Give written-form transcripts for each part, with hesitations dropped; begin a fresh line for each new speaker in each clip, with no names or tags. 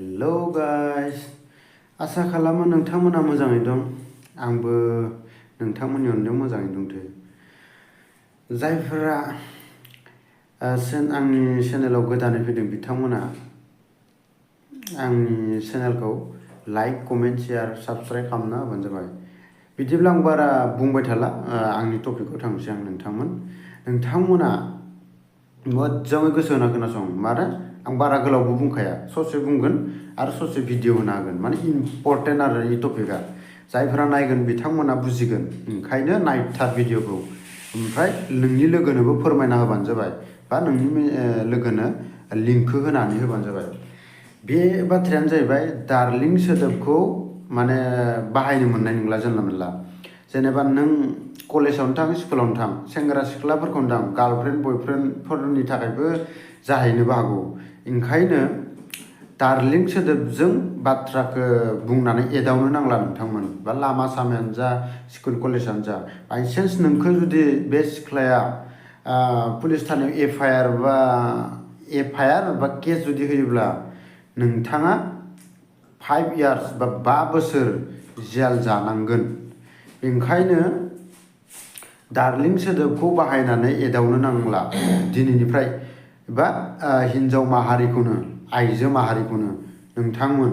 hello guys आसा खालामो नोंथांमोना मोजाङै दं आंबो नोंथांमोननि अननायाव मोजाङै दंथ'यो जायफोरा आंनि चेनेलाव गोदानै फैदों बिथांमोना आंनि चेनेलखौ लाइक कमेन्ट शेयार साबस्क्राइब खालामना होबानो जाबाय बिदिब्ला आं बारा बुंबाय थाला आंनि टपिकआव थांसै आं नोंथांमोना मोजाङै गोसो होना खोनासं माने आं बारा गोलावबो बुंखाया ससे बुंगोन आरो ससे भिडिअ होना होगोन माने इम्पर्टेन्ट आरो इ टपिकआ जायफोरा नायगोन बिथांमोना बुजिगोन ओंखायनो नायथार भिडिअखौ ओमफ्राय नोंनि लोगोनोबो फोरमायना होबानो जाबाय बा नोंनि लोगोनो लिंकखौ होनानै होबानो जाबाय बे बाथ्रायानो जाहैबाय डार्लिं सोदोबखौ माने बाहायनो मोननाय नंला जानला मोनला जेनेबा नों कलेजावनो थां स्कुलावनो थां सेंग्रा सिख्लाफोरखौनो थां गार्लफ्रेन्ड बयफ्रेन्डफोरनि थाखायबो जाहैनोबो हागौ ओंखायनो डार्लिं सोदोबजों बाथ्राखौ बुंनानै एदावनो नांला नोंथांमोन बा लामा सामायानो जा स्कुल कलेजानो जा बायचान्स नोंखौ जुदि बे सिख्लाया पुलिस थानायाव एफआइआर बा केस जुदि होयोब्ला नोंथाङा 5 years बा 5 बोसोर जेल जानांगोन ओंखायनो डार्लिं सोदोबखौ बाहायनानै एदावनो नांला दिनैनिफ्राय बा हिन्जाव माहारिखौनो आइजो माहारिखौनो नोंथांमोन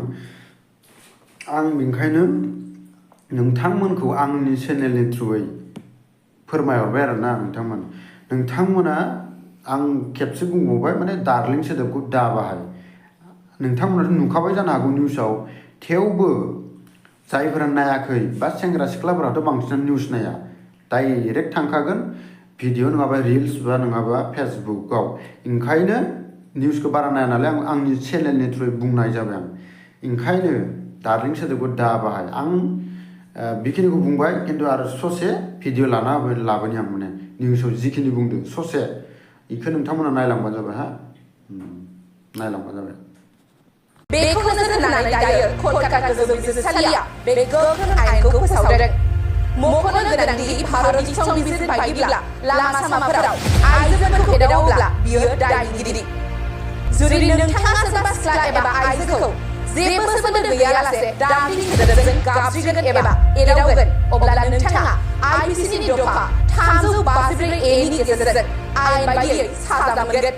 आं बेनिखायनो नोंथांमोनखौ आंनि चेनेलनि थ्रुयै फोरमायहरबाय आरोना नोंथांमोना आं खेबसे बुंबावबाय माने डार्लिं सोदोबखौ दा बाहाय नोंथांमोनाथ' नुखाबाय जानो हागौ निउसाव थेवबो जायफोरा नायाखै बा सेंग्रा सिख्लाफोराथ' बांसिनानो निउस नाया डाइरेक्ट थांखागोन भिडिअ नङाबा रिल्स बा नङाबा फेसबुकआव ओंखायनो निउसखौ बारा नाया नालाय आंनि चेनेलनि थ्रुयै बुंनाय जाबाय आं ओंखायनो डार्लिं सोदोबखौ दा बाहाय आं बेखिनिखौ बुंबाय खिन्थु आरो ससे भिडिअ लाबोनि आं माने निउसाव जिखिनि बुंदों ससे बेखौ नोंथांमोना नायलांबानो जाबाय हा नायलांबानो जाबाय
बेखौ नोजोर होनानै दायो कलकाता गोजौ बिजिरसालिया बे गोख्रों आयेनखौ फोसावदों मख'नो गोनांदि भारतनि संबिजिर बायदिब्ला लामा सामाफोराव आइजोफोरखौ एदावोब्ला बियो दायनिगिरि जुदि नोंथाङा सोरबा सिख्ला एबा आइजोखौ जेबो सोमोन्दो गैयालासे डार्लिं सोदोबजों गाबज्रिगोन एबा एदावगोन अब्ला नोंथाङा आइपिसिनि दफा 354 ए नि गेजेरजों आयेन बायदियै साजा मोनगोन